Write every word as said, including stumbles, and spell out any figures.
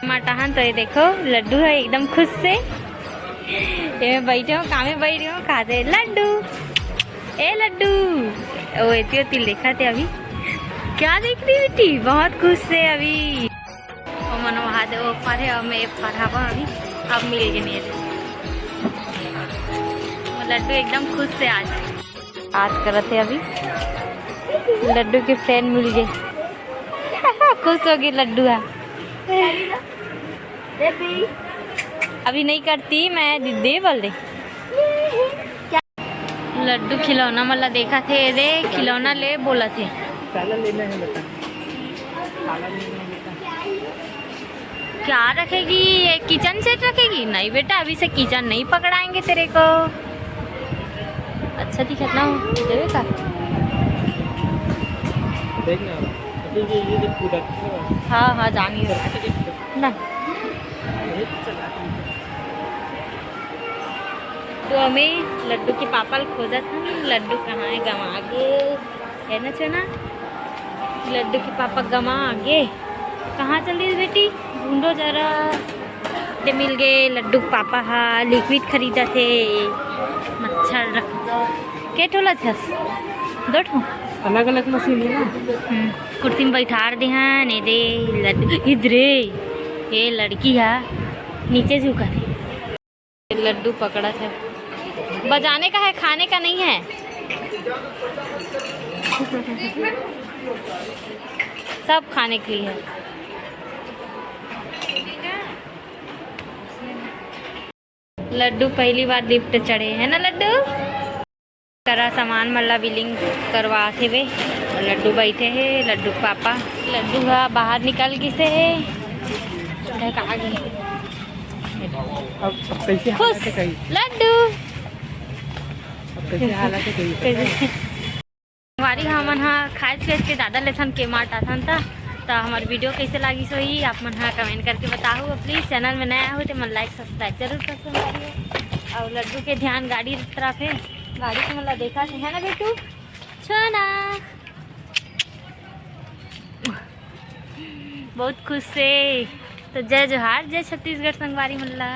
माटा हन तो ये देखो, लड्डू ह एकदम खुश से। ये बैठे हो, कामे बैठे हो, खाते लड्डू। ए लड्डू, ओ एती ओती देखा थे अभी। क्या देख रही बेटी? बहुत खुश से अभी। ओ मनो वहा दे, ओ पार है, अब मैं ये पार हावा अभी। अब मिल के नहीं है। वो लड्डू एकदम खुश से आज। बात करत हे अभी, लड्डू के फ्रेंड मिल गए। खुश हो गई लड्डू हा। अभी नहीं करती मैं, दीदी बोल दे। लड्डू खिलौना मन ला देखा थे, दे खिलौना ले बोला थे। काला लेना है बेटा, काला लेना है बेटा। क्या रखेगी ये? किचन सेट रखेगी? नहीं बेटा, अभी से किचन नहीं पकड़ाएंगे तेरे को। अच्छा दिखत ना हो, देवे का? देख ना, अभी ये, ये देख पूरा। हाँ, हाँ, जानिए। ना। तो हमें लड्डू के पापा ल खोजत हन, लड्डू कहाँ है, गंवा गे, है ना चना? लड्डू के पापा गंवा गे। कहाँ चल दिस बेटी? ढूंढो जरा। दे मिल गए लड्डू के पापा हा, लिक्विड खरीदा थे, मच्छर रख के ठोला थस, दो ठो। अलग अलग मशीन है ना। हम्म, कुर्सी में बैठार दे हैं, ने दे लड्डू इधरे, ये लड़की है नीचे झुका थे। लड्डू पकड़ा था, बजाने का है, खाने का नहीं है। सब खाने के लिए है। लड्डू पहली बार लिफ्ट चढ़े है ना लड्डू? करा सामान मन ला बिलिंग करवात हेवे। लड्डू बैठे हे, लड्डू के पापा। लड्डू हा बाहर निकल गिसे हे। कहाँ गे? अब, अब कैसे खुश हालत है कहीं? लड्डू। अब कैसे हालत है कहीं? कैसे? संगवारी, हमन हा खाए पिए के ज़्यादा लेथन, के मार्ट आथन त। त हमर वीडियो कैसे लागिस होही, आप मन हा कमेंट करके बताहू। प्लीज चैनल में नया हो तो मन लाइक सब्सक्राइब जरूर कर संगवारी। और लड्डू के ध्यान गाड़ी तरफ है, गाड़ी से मतलब देखा थे, है ना बेटू? छोना बहुत खुश से। तो जय जोहार, जय छत्तीसगढ़ संगवारी मन ला।